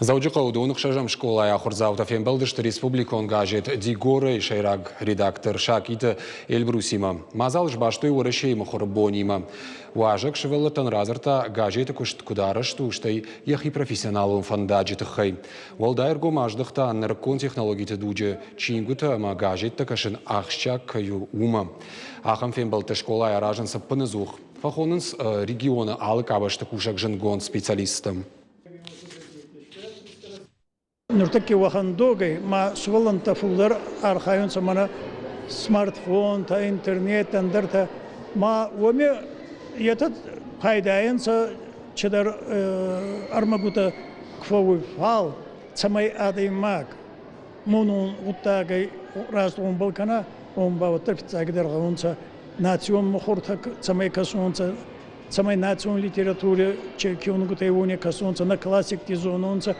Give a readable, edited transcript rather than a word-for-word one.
Дзӕуджыхъӕуы доны ӕхсӕзӕм скъолайы ахуырдзаутӕ фембӕлдысты республикон газет «Дигора»-йы сӕйраг редактор Сакъиты Эльбрусимӕ. Мадзал сбастой Уӕрӕсейы мыхуыры бонимӕ. Уазӕг сывӕллӕттӕн радзырдта, газеты куыст куыд арӕзт у, стӕй йӕхи профессионалон фӕндаджы тыххӕй. Уӕлдай ӕргом аздӕхта нырыккон технологиты дуджы чингуытӕ ӕмӕ газеттӕ кӕсын ахсджиаг кӕй у, уымӕ. Ахӕм фембӕлдтӕ скъолайы аразынц ӕппынӕдзух. Фӕхонынц регионы алы къабӕзты кусӕг зындгонд специалисттӕм. Нуртӕкки уӕхӕн догӕй ма сувӕллӕнттӕ фулдӕр архайунцӕ мӕнӕ смартфонтӕ, интернет, ӕндӕртӕ. Ма уоми етӕ пайдайӕнцӕ чидӕр ӕрмӕгутӕ ку фӕууй, фал цӕмӕй адӕймаг монон гъуддагӕй раст гъомбӕл кӕна, уомӕн ба уӕддӕр фиццагидӕр гъӕунцӕ национ мухуртӕ цӕмӕй кӕсонцӕ, цӕмӕй национ литературӕ киунугутӕй уони кӕсонцӕ, нӕ классикти зононцӕ.